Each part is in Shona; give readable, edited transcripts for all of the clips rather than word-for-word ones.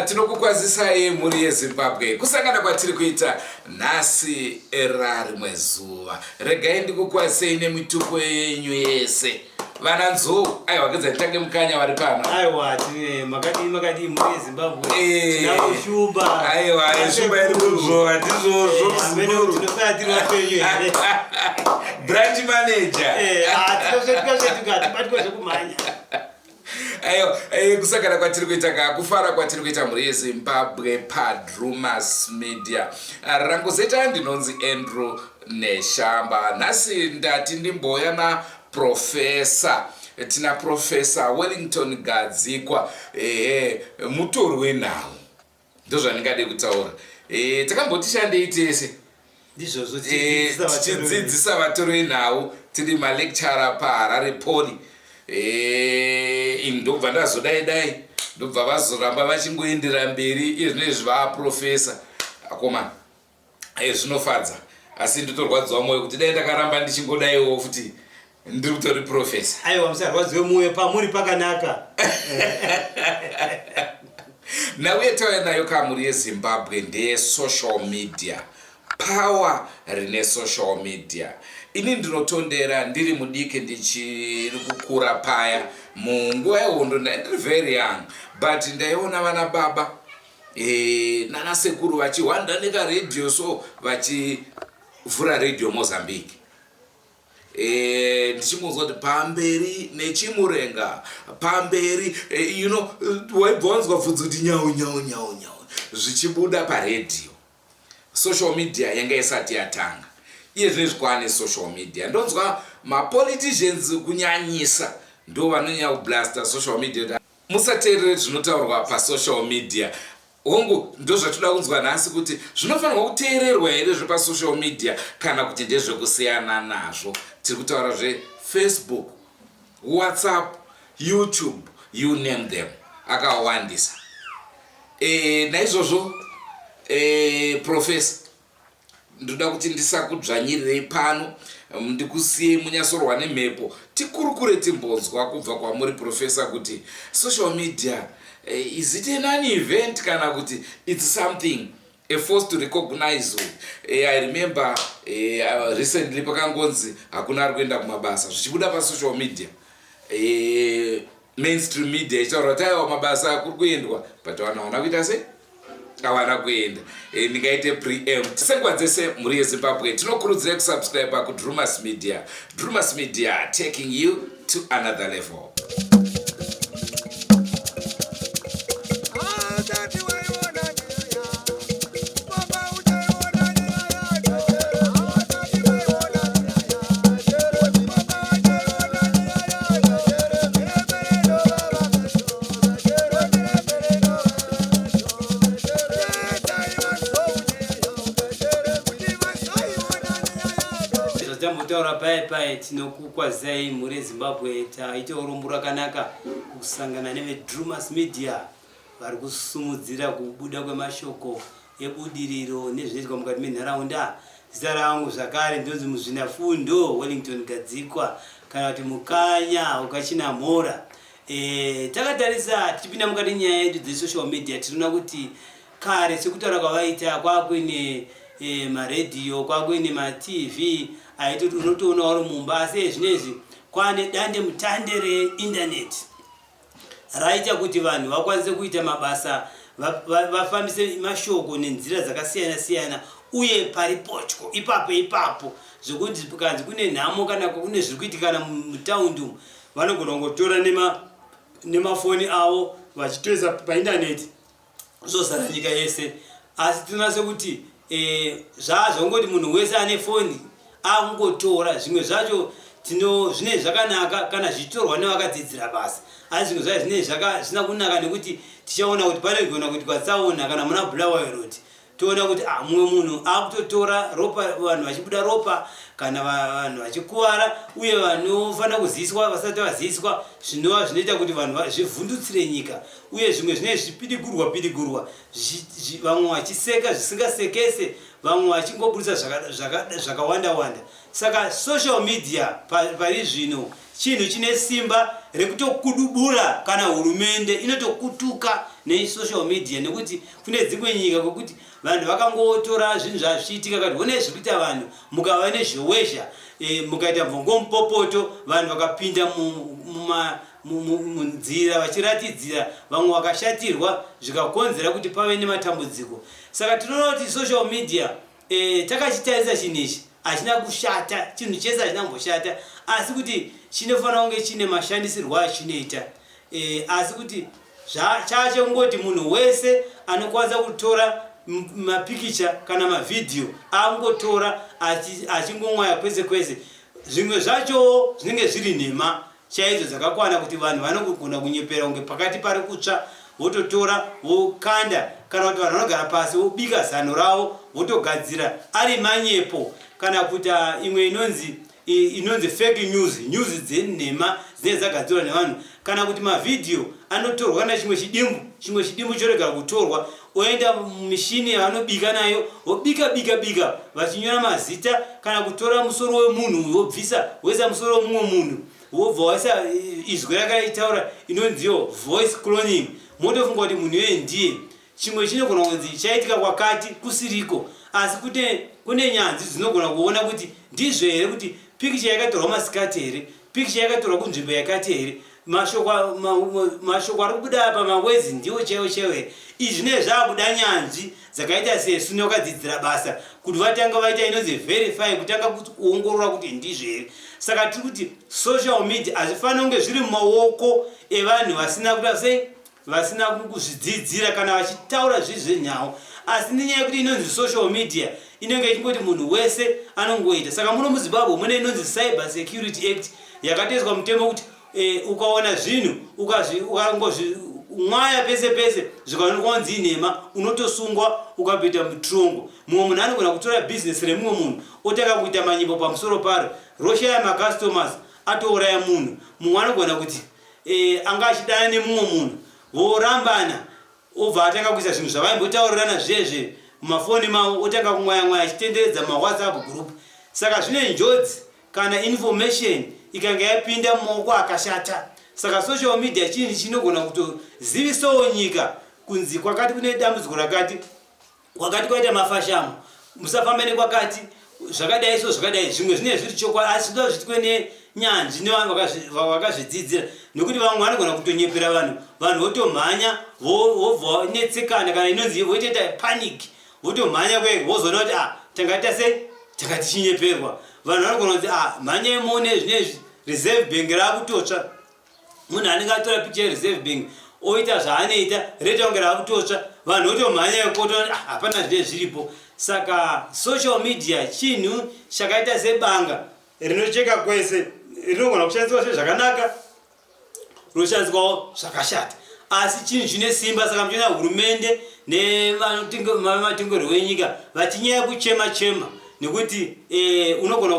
Tinokukwazisai mhuri yeZimbabwe kusangana kwatiri kuita nhasi rarimwe zuva. Regai ndikukwazisei nemitupo yenyu yese. Vana Nzou, aiwa kedza nditange mukanya vari pano. Aiwa, tine makadii makadii mhuri yeZimbabwe. Eh. Tinavo Shumba. Aiwa, Shumba iri kunzvova ndizvozvo. Eh, hameno tinosara tiri vapenyu here. Branch manager. Eh, ah, tinosvetuka svetuka, tibatwe zvekumhanya. Aiwa, eh, kusangana kwatiri kuita ka kufara kwatiri kuita mhuri yeZimbabwe paDrumas Media. Rangu zita ndinonzi Andrew Neshamba. Nhasi ndati ndimboya na Professor. Tina Professor Wellington Gadzikwa, ehe, mutori wenhau. Ndozvandingade kutaura. Eh, takamboti shandei tese. Ndizvozvo, eh, tichidzidzisa vatori venhau tiri malecturer paHarare Poly. Eh, ini ndobva ndazodai dai ndobva vazoramba vachingoendera mberi iye zvino izvi vaaprofesa akomana. Eh, zvinofadza asi ndotorwadziwa mwoyo kuti dai ndakaramba ndichingodaiwo futi ndiri kutori profesa. Aiwa, musarwadziwe mwoyo, pamuri pakanaka. Nhau yatauya nayo kamuri yeZimbabwe ndeyesocial media, power rine social media. Ini ndinotondera ndiri mudiki ndichiri kukura paya munguva yehondo, ndiri very young but ndaiona vana baba e, nana sekuru vachihwanda nekaredhiyo, so vachivhura Radio Mozambique, ndichingonzwa kuti pamberi nechimurenga pamberi, waibva wanzwa bvudzi kuti nyau nyau nyau nyau zvichibuda paredhiyo. Social media yanga isati yatanga. Iye zvinezvi kwaane social media, ndonzwa mapoliticians kunyanyisa ndo vanonyanya kublasta social media, musateerere zvinotaurwa pasocial media. Hongu, ndozvatoda kunzwa nhasi kuti zvinofanirwa kuteererwa here zvepasocial media kana kuti ndezvekusiyana nazvo. Tiri kutaura zveFacebook, WhatsApp, YouTube, you name them, akawandisa. Naizvozvo profesa, ndoda kuti ndisakudzvanyirirei pano, ndikusiyei munyasorwa nemhepo, tikurukure, timbonzwa kubva kwamuri profesa kuti social media, is it an event kana kuti it's something a force to recognize? I remember recently pakangonzi hakuna ari kuenda kumabasa, zvichibuda pasocial media, mainstream media ichitaura kuti aiwa, mabasa kuri kuendwa, but vanhu havana kuita sei, havana kuenda. Ndingaite preempt. Senguva dzese, mhuri yeZimbabwe, tinokurudzirai kusubscribe kuDrumas Media. Drumas Media, taking you to another level. Zvatambotaura pai pai, tinokukwazisai mhuri yeZimbabwe. Taita urombo rakanaka kusangana neveDrumas Media vari kusumudzira kubuda kwemashoko ebudiriro nezvinoitwa mukati menharaunda. Zita rangu zvakare ndinonzi Muzvinafundo Wellington Gadzikwa, kana kuti Mukanya Ukachinamhora. Takatarisa tichipinda mukati nyaya yedu dzesocial media, tinoona kuti kare, sekutaura kwavaita, kwakuine maredhiyo, kwakuine maTV aitoti unotoona uri mumba, asi ezvinezvi kwane dande mutande reindaneti raita kuti vanhu vakwanise kuita mabasa, vafambise mashoko nenzira dzakasiyana siyana uye pari potyo ipapo ipapo, zvokuti kanzi kune nhamo kana kune zviri kuitikana mutaundi umu, vanogona kungotora nemafoni avo vachitoisa paindaneti, zvozara nyika yese. Asi tinoona sekuti zvazvongoti munhu wese ane foni akungotora. Zvimwe zvacho tino zvinenge zvakanaka kana zvichitorwa nevakadzidzira basa, asi zvimwe zvacho zvinenge zvisina kunaka, nekuti tichaona kuti panogona kuitwa tsaona kana muna Bulawayo Road, toona kuti ah, mumwe munhu akutotora ropa, vanhu vachibuda ropa kana vanhu vachikuvara, uye vanofanira kuziviswa vasati vaziviswa, zvinova zvinoita kuti vanhu zvivhundutsire nyika. Uye zvimwe zvinenge zvichipidigurwa pidigurwa, vamwe vachiseka zvisingasekese, vamwe vachingobudisa zvakawanda wanda. Saka social media pari zvino. Chinhu chine simba rekutokudubura kana hurumende inotokutuka nesocial media, nekuti kune dzimwe nyika kwekuti vanhu vakangotora zvinhu zvazvichiitika kati honai zviri kuita vanhu, mukava nezhowezha, mukaita mvongomupopoto, vanhu vakapinda munzira vachiratidzira, vamwe vakashatirwa, zvikakonzera kuti pave nematambudziko. Saka tinoona kuti social media, takachitarisa chinhu ichi hachina kushata, chinhu chese hachina kumboshata, asi kuti chinofanira kunge chine mashandisirwo achinoita. Asi kuti chachekungoti munhu wese anokwanisa kutora mapikicha kana mavhidhiyo, angotora achingomwaya kwese kwese, zvimwe zvachowo zvinenge zviri nhema chaidzo dzakakwana, kuti vanhu vanogona kunyepera kunge pakati pari kutsva, vototora vokanda, kana kuti vanhu vanogara pasi vobika zano ravo, votogadzira ari manyepo, kana kuti imwe inonzi fake news, news dzenhema dzinenge dzagadzirwa nevanhu, kana kuti mavhidhiyo anotorwa kana chimwe chidimbu chorega kutorwa, oenda mumishini yavanobika nayo, vobika bika bika vachinyora mazita, kana kutora musoro wemunhu wobvisa, woisa musoro wemumwe munhu, wobva waisa izwi rakaitaura, inonziyo voice cloning, motofunga kuti munhu iyoyo ndiye. Chimwe chinogona kunzi chaitika kwakati kusiriko, asi kune nyanzvi dzinogona kuona kuti ndizvo here, kuti pikicha yakatorwa masikati here, pikicha yakatorwa kunzvimbo yakati here, mashoko ari kubuda pamawezi ndiwo chaiwo chaiwo here. Izvi zvinenge zvaakuda nyanzvi dzakaita sesu nevakadzidzira basa kuti vatanga vaita inonzi verify, kutanga kuongorora kuti ndizvo here. Saka tiri kuti social media hazvifaniri kunge zviri mumaoko evanhu vasina kuita sei, vasina kuzvidzidzira kana vachitaura zviri zvenhau. Asi nenyaya yekuti inonzi social media, inenge ichingoti munhu wese anongoita. Saka muno muZimbabwe mune inonzi Cyber Security Act yakatoiswa mutemo kuti ukaona zvinhu ukangozvimwaya pese pese, zvikaonekwa kunzi inhema, unotosungwa ukapinda mutirongo. Mumwe munhu anogona kutora bhizinesi remumwe munhu, otanga kuita manyimbo pamusoro paro, roshaya macustomers, atouraya munhu. Mumwe anogona kuti anga achidana nemumwe munhu, vorambana, obva atanga kuisa zvinhu zvavaimbotaurirana zvezve mumafoni mavo, otanga kumwaya mwaya achitenderedza mumawhatsapp group. Saka zvine njodzi kana information ikanga yapinda mumaoko akashata. Saka social media chinhu chinogona kutozivisawo nyika kunzi kwakati kune dambudziko rakati, kwakati kwaita mafashamo, musafambe nekwakati, zvakadai so zvakadai. Zvimwe zvinenge zviri chokwadi, asi zvinoda zviitwe nenyanzvi nevanhu vakazvidzidzira, nekuti vamwe vanogona kutonyepera vanhu, vanhu votomhanya, vobva vanetsekana, kana inonzi voitoita panic, votomhanya kwega, vozoona kuti ah, tangaita sei, tanga tichinyeperwa. Vanhu vanogona kunzi, ah, mhanyai muone zvinezvi, Reserve Bank raakutotsva. Munhu anenge atora picture yeReserve Bank, oita zvaanoita, roita kunge raakutotsva, vanhu votomhanya kotoona, ah, hapana zvinenge zviripo. Saka social media chinhu chakaita sebanga rinocheka kwese, rinogona kushandiswa zvezvakanaka, rinoshandiswawo zvakashata, asi chinhu chine simba. Saka muchiona hurumende nematongerwo enyika vachinyanya kuchema chema nekuti unogona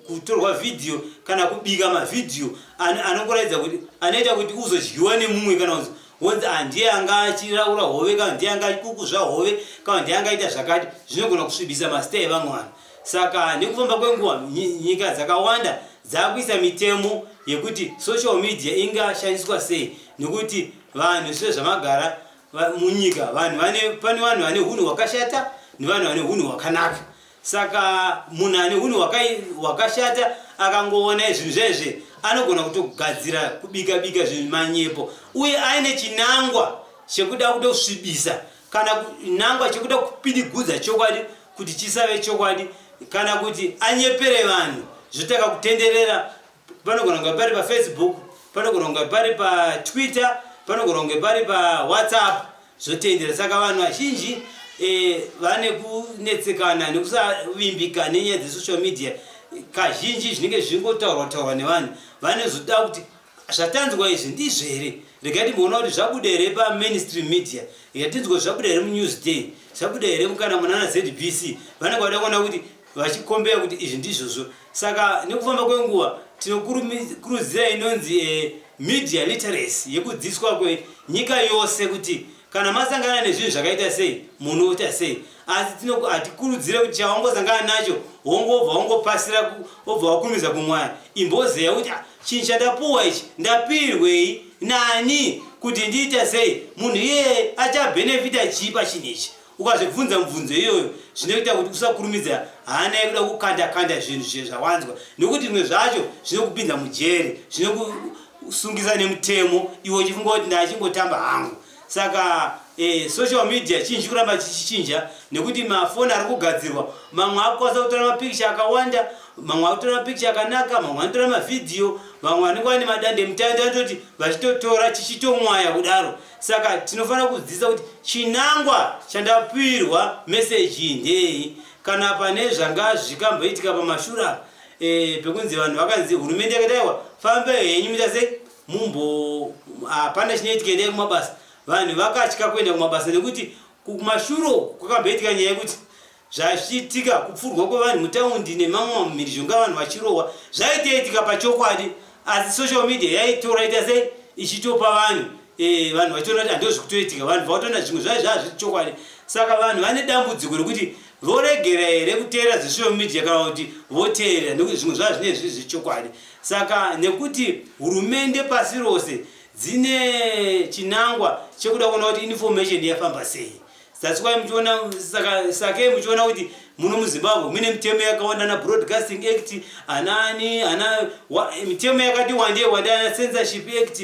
kutorwa vhidhiyo kana kubika mavhidhiyo anokuratidza kuti anoita kuti uzodyiwa nemumwe, kana kunzi wonzi handiye anga achiraura hove, kana ndiye anga achikukuzva hove, kana ndiye angaita zvakati, zvinogona kusvibisa mazita evamwe vanhu. Saka nekufamba kwenguva nyika dzakawanda dzakuisa mitemo yekuti social media ingashandiswa sei, nekuti vanhu sezvamagara munyika, vanhu vane pane vanhu vane unhu hwakashata nevanhu vane unhu hwakanaka. Saka munhu ane unhu hwakashata akangoona zvinhu zvezve, anogona kutogadzira kubika bika zvinhu manyepo, uye aine chinangwa chekuda kutosvibisa, kana chinangwa chekuda kupidigudza chokwadi kuti chisave chokwadi, kana kuti anyepere vanhu, zvotanga kutenderera. Panogona kunge pari paFacebook, panogona kunge pari paTwitter, panogona kunge pari paWhatsApp, zvotendera. Saka vanhu vazhinji vane kunetsekana nekusavimbika nenyaya dzesocial media. Kazhinji zvinenge zvichingotaurwa taurwa nevanhu, vanozoda kuti zvatanzwa izvi ndizvo here, regai timboona kuti zvabuda here pamainstream media, yatinzwa zvabuda here muNewsDay, zvabuda here kana munana ZBC. Vanenge vada kuona kuti vachikombeya kuti izvi ndizvozvo. Saka nekufamba kwenguva tinokurudzira inonzi media literacy yekudzidziswa kwenyika yose kuti Kana masangana nezvinhu zvakaita sei, munoita sei? Asi hatikurudzire kuti chawangosangana nacho wongobva wongopasira, wobva wakurumidza kumwaya. Imbozeya kuti ah, chinhu chandapuwa ichi ndapirwei nani kuti ndiita sei? Munhu iyeye achabhenefita chii pachinhu ichi? Ukazvibvunza mubvunzo iyoyo zvinoita kuti usakurumidza hana yekuda kukanda kanda zvinhu zvawanzwa nekuti zvimwe zvacho zvinokupinza mujeri, zvinokusungisa nemutemo iwe uchifunga kuti ndachingotamba hangu. Saka social media chinhu chikuramba chichichinja nekuti mafoni ari kugadzirwa, mamwe akukwanisa kutora mapikicha akawanda, mamwe akutora mapikicha akanaka, mamwe anotora mavhidhiyo, vamwe vanenge vane madande mutande anototi vachitotora chichitomwaya kudaro. Saka tinofanira kudzidzisa kuti chinangwa chandapirwa meseji iyi ndei. Kana pane zvanga zvikamboitika pamashure apa pekunzi vanhu vakanzi hurumende yakati aiwa fambai henyu muita sei mumbo hapana chinoitika endai kumabasa. Vanhu vakatya kuenda kumabasa nekuti kumashure uku kwakamboitika nyaya yekuti Zvachiitika kupfurwa kwevanhu mutaundi nemamwe mhirizhonga vanhu vachirohwa zvaitoitika pachokwadi asi social media yaitora ita sei ichitopa vanhu e, vanhu vachiona kuti handozvikutoitika vanhu vakutoona zvimwe zvai zvazviri chokwadi. Saka vanhu vane dambudziko rekuti voregera here kuteerera zvesocial media kana kuti voteerera nekuti zvimwe zvazvo zvinenge zviri zvechokwadi. Saka nekuti hurumende pasi rose dzine chinangwa chekuda kuona kuti information yafamba sei. That's why muchiona saka sakei muchiona kuti muno muZimbabwe mune mitemo yakawanda ana Broadcasting Act anani ana mitemo yakati wandei wandei ana Censorship Act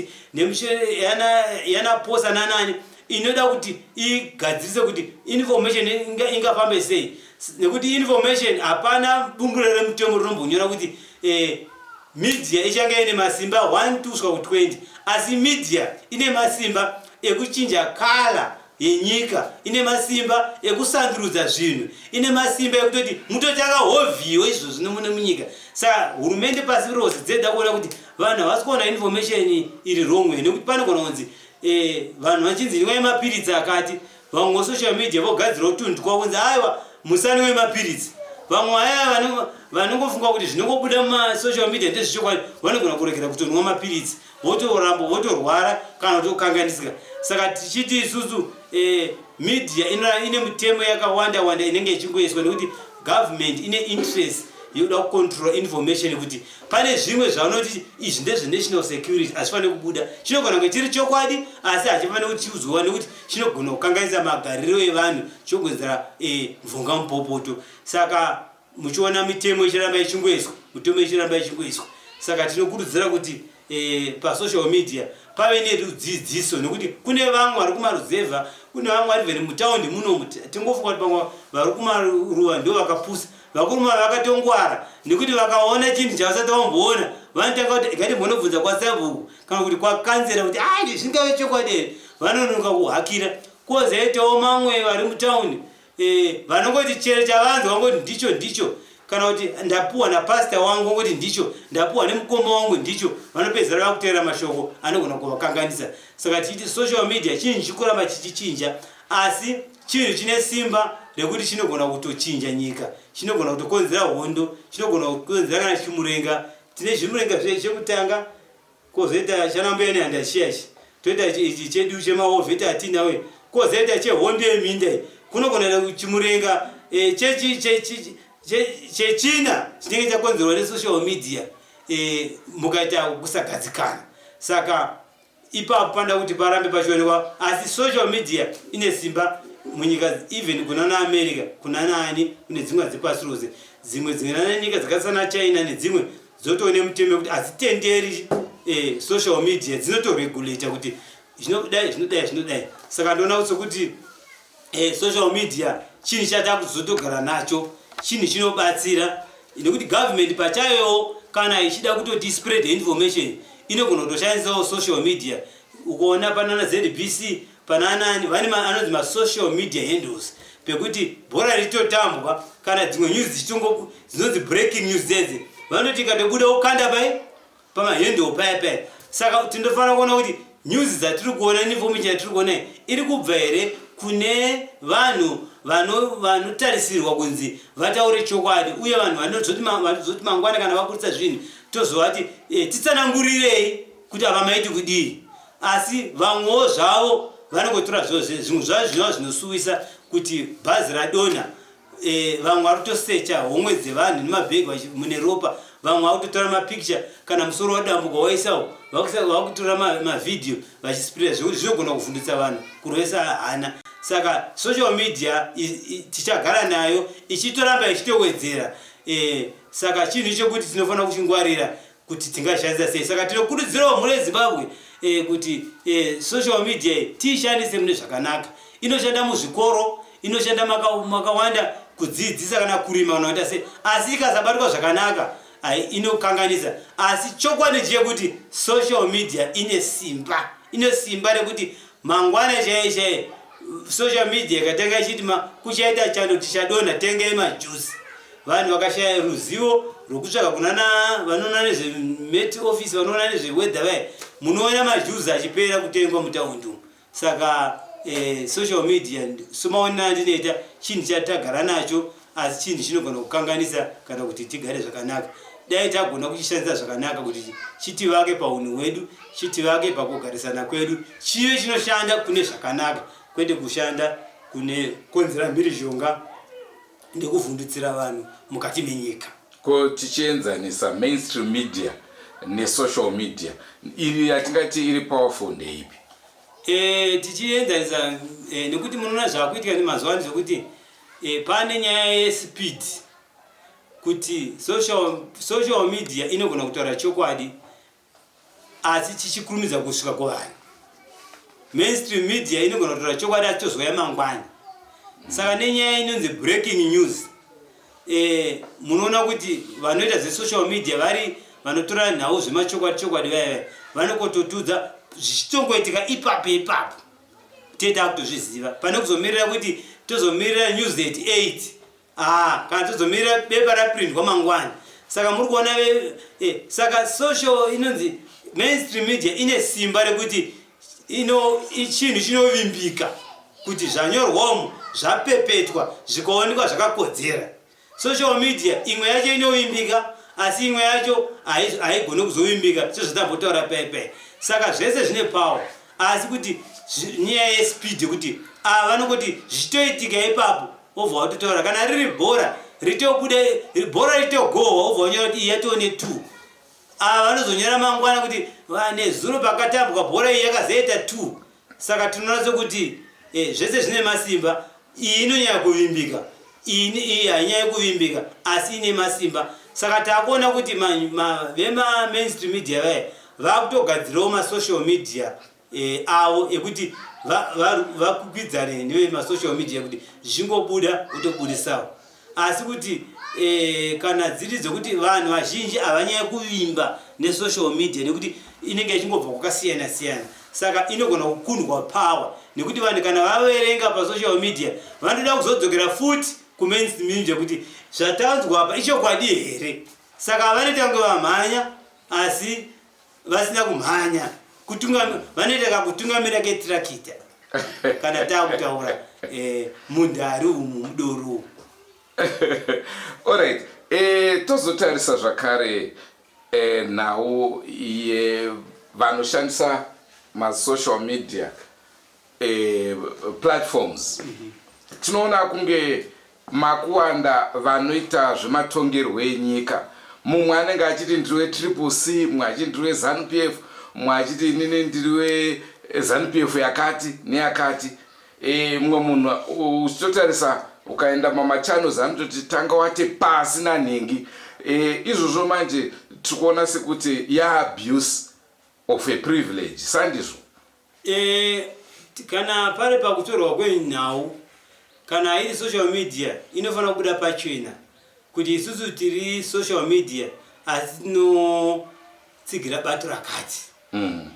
yana yana POSA nanani inoda kuti igadzirise kuti information ingafambe sei nekuti information hapana bumbiro remutemo rinombonyora kuti media ichange ine masimba 1 2 kusvika ku 20 asi media ine masimba ekuchinja color yenyika, ine masimba ekusandurudza zvinhu, ine masimba ekutoti mutotanga hovhiyo izvozvi mune munyika. Saka hurumende pasi rose dzeda kuona kuti vanhu havasi kuona information iri wrong way, nekuti panogona kunzi vanhu vachinzi inwai mapiritsi akati, vamwe social media vogadzirawo tunhu twavo kunzi aiwa musanwe mapiritsi. Vamwe vaya vanongofunga kuti zvinongobuda mumasocial media ndezvechokwadi vanogona kuregera kutonwa mapiritsi votoramba votorwara kana kutokanganisika. Saka tichiti isusu media ine mitemo yakawanda wanda inenge ichingoiswa nekuti government ine interest yekuda kucontrol information kuti pane zvimwe zvavanoti izvi ndezvenational security hazvifaniri kubuda. Chinogona kunge chiri chokwadi asi hachifaniri kuti chiudzwa nekuti chinogona kukanganisa magariro evanhu, chogonzera mvonga mupopoto. Saka muchiona mitemo ichiramba ichingoiswa, mitemo ichiramba ichingoiswa. Saka tinokurudzira kuti pasocial media pave nerudzidziso nekuti kune vamwe vari kumaruzevha, kune vamwe vari vheni mutaundi munomu. Tingofunga kuti pamwe vari kumaruva ndo vakapusa, vakuruma vakatongwara nekuti vakaona chinhu chavasati vamboona vanotanga kuti ngatimbonobvunza kwasabhuku kana kuti kwakanzera kuti ah, zvingave chokwadi here, vanononoka kuhakira. Kwozoitawo mamwe vari mutaundi vanongoti chero chavanzwa vangoti ndicho ndicho, kana kuti ndapuwa napastor wangu vangoti ndicho, ndapuwa nemukoma wangu ndicho, vanopedzera vakuteerera mashoko anogona kuvakanganisa. Saka tichiti social media chinhu chikuramba chichichinja, asi chinhu chine simba rekuti chinogona kutochinja nyika, chinogona kutokonzera hondo, chinogona kukonzera kana chimurenga. Tine zvimurenga chekutanga, kozoita chanambuya nehanda chiya ichi, toita ichi chedu chemaovheti atinawe, kozoita chehondo yeminda iyi, kunogona chimurenga chechina chinenge chakonzerwa nesocial media mukaita kusagadzikana. Saka ipapo panoda kuti parambe pachionekwa, asi social media ine simba munyika, even kunana America, kunana ani, kune dzimwe dzepasi rose, dzimwe dzimwe nyika dzakaita sana China nedzimwe dzotoone mutemo yekuti hadzitenderi social media, dzinotoregulata kuti zvinodai zvinodai zvinodai. Saka ndoona sekuti social media chinhu chatakuzotogara nacho, chinhu chinobatsira nekuti government pachayowo kana ichida kutoti spread information inogona kutoshandisawo social media. Ukaona panana ZBC pananani vane anonzi masocial media handles pekuti bhora richitotambwa kana dzimwe news dzichitongo dzinonzi breaking news dzedze vanoti ikatobuda ukanda pai pamahandle paya paya. Saka tinofanira kuona kuti news dzatiri kuona, information yatiri kuona iri kubva here kune vanhu vanotarisirwa kunzi vataure chokwadi, uye vanhu vanozoti mangwana kana vaburitsa zvinhu tozovati titsanangurirei kuti ava maiti kudii. Asi vamwewo zvavo Vanongotora zvose zvimwe zvazvo zvinova zvinosuwisa kuti bhazi radonha e, vamwe vari kutosecha homwe dzevanhu nemabhegi mune ropa, vamwe vari kutotora mapicture kana musoro wadambuka waisawo vakutora mavhidhiyo vachispreda zvekuti zvinogona kuvhundutsa vanhu kurovesa hana. Saka social media tichagara nayo ichitoramba ichitowedzera e, saka chinhu chekuti tinofanira kuchingwarira kuti tingashandisa sei. Saka tinokurudzirawo mhuri yeZimbabwe e, kuti e, social media iyi tiishandise mune zvakanaka. Inoshanda muzvikoro, inoshanda makawanda maka kudzidzisa kana kurima kana kuita sei, asi ikasabatwa zvakanaka inokanganisa. Asi chokwadi chekuti social media ine simba, ine simba rekuti mangwana chaiye chaiye social media ikatanga ichiti kuchaita chando tichadonha, tengei majusi. Vanhu vakashaya ruzivo rwekutsvaga kunana vanoona nezvemet office, vanoona nezveweather vaya, munoona majuzi achipera kutengwa mutaundi umu. Saka eh, social media somaonera andinoita chinhu chatagara nacho, asi chinhu chinogona kukanganisa kana kuti tigare zvakanaka. Dai tagona kuchishandisa zvakanaka kuti chitivake paunhu hwedu, chitivake pakugarisana kwedu, chive chinoshanda kune zvakanaka, kwete kushanda kune konzera mhirizhonga nekuvhundutsira vanhu mukati menyika. Ko tichienzanisa mainstream media nesocial media, iri yatingati iri powerful ndeipi? E, tichienzanisa e, nekuti munoona zvakuitika nemazuva ano zvekuti e, pane nyaya yespeed kuti social, social media inogona kutaura chokwadi asi chichikurumidza kusvika kuvanhu. Mainstream media inogona kutaura chokwadi asi tozouya mangwana. Saka nenyaya inonzi breaking news e, munoona kuti vanoita zvesocial media vari vanotora nhau zvemachokwadi chokwadi vaya vaya vanokototudza zvichitongoitika ipapo ipapo tete akutozviziva pane kuzomirira kuti tozomirira news at 8. Ah, kana tozomirira bepa raprintwa mangwana. Saka muri kuona eh, saka social inonzi mainstream media ine simba rekuti ino chinhu chinovimbika kuti zvanyorwamo zvapepetwa zvikaonekwa zvakakodzera. Social media imwe yacho inovimbika asi imwe yacho haigoni kuzovimbika sezvatambotaura paipai. Saka zvese zvine power, asi kuti nyaya yespeed yekuti ava vanongoti zvichitoitika ipapo wobva watotaura, kana riri bhora ritobuda, bhora ritogohwa, wobva wanyora kuti iyi yatoo ne2. Ava vanozonyora mangwana kuti nezuro pakatambwa bhora iyi yakazoita 2. Saka tinoona sekuti eh, zvese zvine masimba. Iyi inonyanya kuvimbika, iyi hainyanyi kuvimbika asi ine masimba. Saka takuona kuti vema-mainstream media vaya vakutogadzirawo masocial media e, avo ekuti vakwikwidzane nevemasocial media kuti zvingobuda votobudisawo. Asi kuti e, kana dziri dzekuti vanhu vazhinji havanyanya kuvimba nesocial media nekuti inenge ichingobva kwakasiyana siyana, saka inogona kukundwa power nekuti vanhu kana vaverenga pasocial media vanoda kuzodzokera futi kumainstream media kuti zvatanzwa apa ichokwadi here. Saka vanoita kunge vamhanya asi vasina kumhanya, vanoita kakutungamira ketrakita kana taakutaura eh, mundari umu mudoro. Alright, e, tozotarisa zvakare e, nhau yevanoshandisa masocial media e, platforms. Tinoona kunge makuwanda vanoita zvematongerwo enyika. Mumwe anenge achiti ndiri weTriple C, mumwe achiti ndiri weZanu PF, mumwe achiti inini ndiri weZanu PF yakati neyakati. E, mumwe munhu uchitotarisa ukaenda mamachannels anototi tanga wati pasi nanhingi. E, izvozvo manje tiri kuona sekuti yaabuse of a privilege, sandizvo? E, kana pari pakutorwa kwenhau, kana iri social media inofanira kubuda pachena kuti isusu tiri social media asi tinotsigira bato rakati.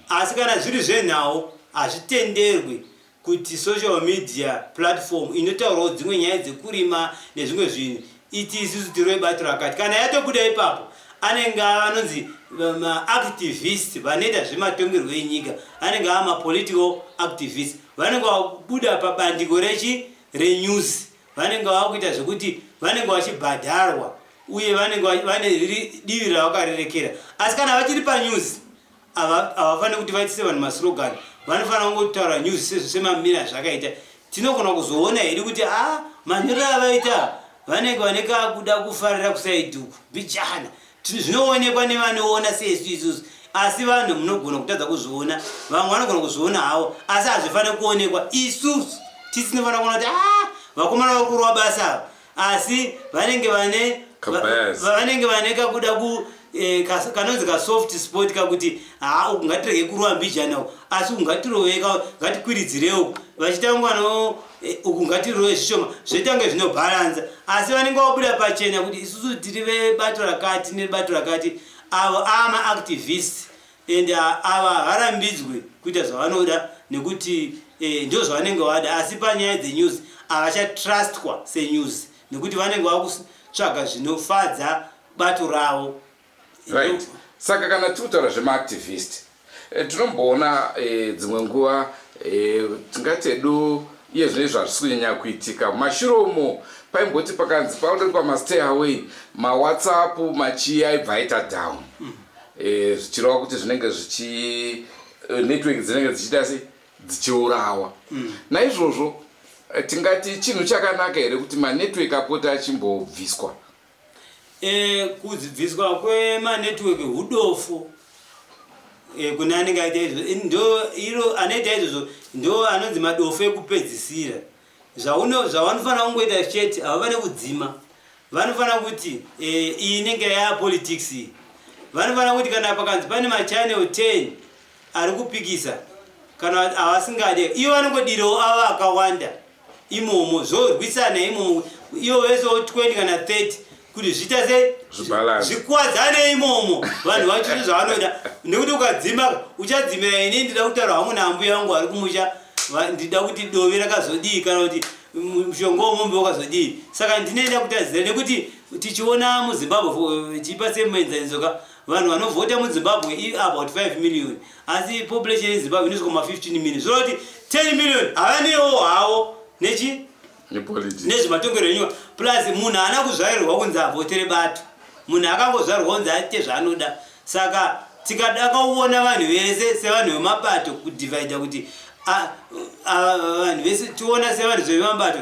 Asi kana zviri zvenhau hazvitenderwi kuti social media platform inotaurawo dzimwe nyaya dzekurima nezvimwe zvinhu iti isusu tiri vebato rakati. Kana yatobuda ipapo anenge anonzi maactivist vanoita zvematongerwo enyika, anenge ava mapolitical activist, vanenge vabuda pabandiko rechi renews, vanenge vakuita zvekuti vanenge vachibhadharwa uye vanenge vane divi ravakarerekera. Asi kana vachiri panews havafaniri kuti vaitise vanhu maslogan. Vanofanira kungotaura news semamira zvakaita. Tinogona kuzoona here kuti a ah, manyorero avaita vanenge vane kakuda kufarira kuside uku mbijana. Zvinoonekwa nevanoona sesu isusu, asi vanhu munogona kutadza kuzviona. Vamwe vanogona kuzviona havo, asi hazvifaniri kuonekwa. Isusu tisi tinofanira kuona kuti a ah, vakomana vari kurova basa ava, asi vanenge vane vanenge vane kakuda ku eh, kanonzi kasoft spot kakuti haa uku ngatirege kurova mbijana uku, asi uku ngatirove, ngatikwiridzire uku, vachitangwano eh, uku ngatirove zvishoma, zvoita kunge zvinobharanza. Asi vanenge vabuda pachena kuti isusu tiri vebato rakati nebato rakati. Avo amaactivist and ava havarambidzwe kuita zvavanoda nekuti eh, ndo zvavanenge vada. Asi panyaya dzenews havachatrustwa senews nekuti vanenge vakutsvaga zvinofadza bato ravo. Right, saka kana tiri kutaura zvemaactivist, tinomboona dzimwe nguva, tingati hedu iye zvino izvo hazvisi kunyanya kuitika. Mumashure umo paimboti pakanzi paonekwa mastay away, maWhatsApp machii aibva aita down, zvichireva kuti zvinenge zvichi network dzinenge dzichiita sei, dzichiurawa. Naizvozvo tingati chinhu chakanaka here kuti manetwork apota achimbobviswa? Kudzibviswa kwemanetwork hudofo kune anenge aita izvo. Ndo iro anoita izvozvo ndo anonzi madofo ekupedzisira. Zvavanofanira kungoita chete, havafaniri kudzima. Vanofanira kuti iyi inenge yapolitics iyi. Vanofanira kuti kana pakanzi pane machannel 10 ari kupikisa kana avasingade, ivo vanongodirawo ava akawanda imomo, zvorwisana imomo, ivo vese 20 kana 30, kuti zviita sei, zvikuwadzane imomo, vanhu vachiite zvavanoda. Nekuti ukadzima, uchadzimira ini ndida kutaura hangu naambuya vangu vari kumusha, ndida kuti dovi rakazodii kana kuti mushonga wemombe wakazodii, saka ndinoenda kutadzira. Nekuti tichiona muZimbabwe, chipa semuenzaniso ka, vanhu vanovhota muZimbabwe iabout 5 million, asi population yeZimbabwe inosvika ma 15 million. Zvoreva kuti 10 million havanewo havo nechi nezvematongero enyika. Plus munhu haana kuzvarirwa kunzi avhotere bato, munhu akangozvarwa kunzi aite zvaanoda. Saka tikada kuona vanhu vese sevanhu vemabato, kudivhaidha kuti vanhu vese tiona sevanhu vemabato,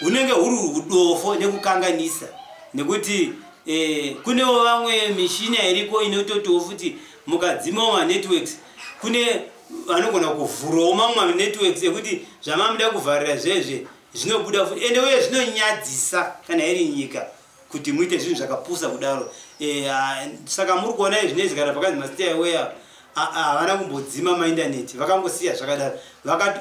hunenge huri udofo nekukanganisa, nekuti kunewo vamwe mishina iriko inototiwo futi mukadzimawo manetworks, kune vanogona kuvhurawo mamwe manetworks ekuti zvamamuda kuvharira zvezve zvinobuda futi. Ende uye zvinonyadzisa kana iri nyika kuti muite zvinhu zvakapusa kudaro. Saka muri kuona zvinezvi, kana pakanzi mastay away, havana kumbodzima maindaneti, vakangosiya zvakadaro.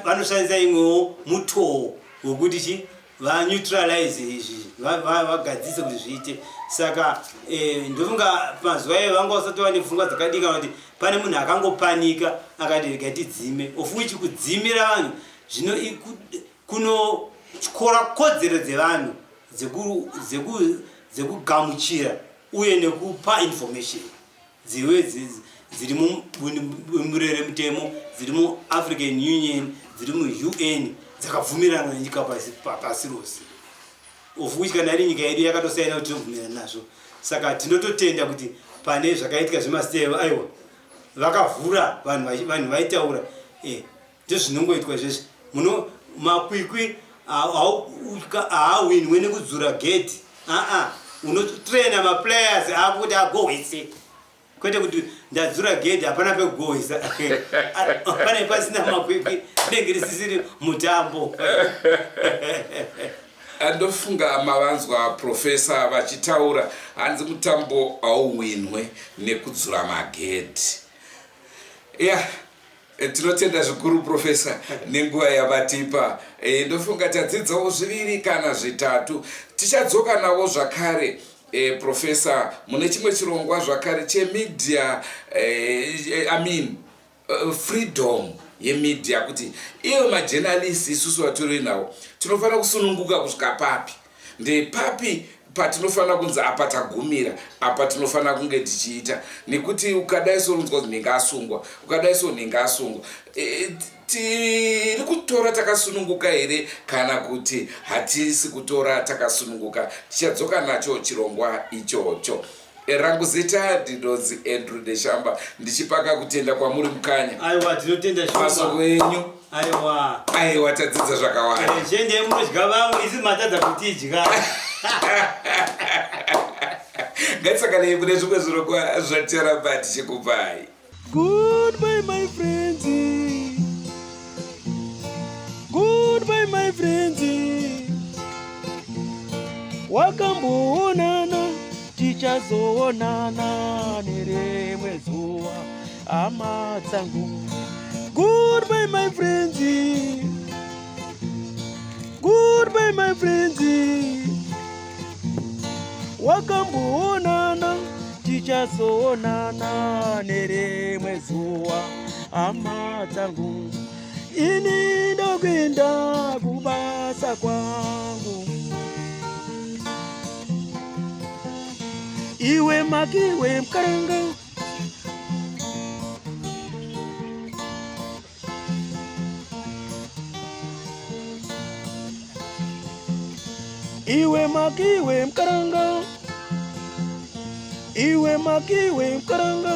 Vanoshandisa imwewo mutoo wekuti chi vaneutralize izvi, vagadzise kuti zviite. Saka ndofunga mazuva ayo vanga vasati vane pfungwa dzakadika kuti pane munhu akangopanika akati rega tidzime, of which kudzimira vanhu zvino kunotyora kodzero dzevanhu dzekugamuchira uye nekupa information dzive dziri mubumbiro remutemo, dziri muAfrican Union, dziri muUN, dzakabvumirana nenyika pasi rose, of which kana iri nyika yedu yakatosaina kuti tinobvumirana nazvo. Saka tinototenda kuti pane zvakaitika zvemastay, aiwa, vakavhura vanhu, vanhu vaitaura. Ndozvinongoitwa izvezvi muno makwikwi haawinwe nekudzura gedhi. Aa, unotraina maplayers ako kuti agohwese, kwete kuti ndadzura gedhi, hapana pekugohwesa. Pane pasina makwikwi rinenge risisiri mutambo. Ndofunga mavanzwa profesa vachitaura, hanzi mutambo hauwinwe nekudzura magedhi. Ya, tinotenda zvikuru profesa nenguva yavatipa. Ndofunga tadzidzawo zviviri kana zvitatu. Tichadzoka navo zvakare profesa mune chimwe chirongwa zvakare chemedia, I mean freedom yemedia, kuti iyo majournalist isusu vatori nawo tinofanira kusununguka kusvika papi, ndepapi patinofanira kunzi apa tagumira, apa tinofanira kunge tichiita. Nekuti ukadai so unonzwa kuti nhingi asungwa, ukadai so nhingi asungwa. Tiri kutora takasununguka here kana kuti hatisi kutora takasununguka? Tichadzoka nacho chirongwa ichocho. Rangu zita ndinonzi Andrew Neshamba, ndichipaka kutenda kwamuri Mukanya. Aiwa, tinotenda Shumba. Masoko enyu. Aiwa. Aiwa, tadzidza zvakawanda. Chendei munodya vamwe, isu matadza kutidya. Ngatisanganei mune zvimwe zvirongwa zvaticharamba tichikupai. Goodbye my friends. Goodbye my friends. Wakamboonana tichazoonana nerimwe zuva hama dzangu. Goodbye my friends. Goodbye my friends. Wakamboonana tichazoonana nerimwe zuva hama dzangu. Ini ndokuenda kubasa kwangu. Iwe makiwe mkaranga. Iwe makiwe mkaranga. Iwe makiwe mkaranga.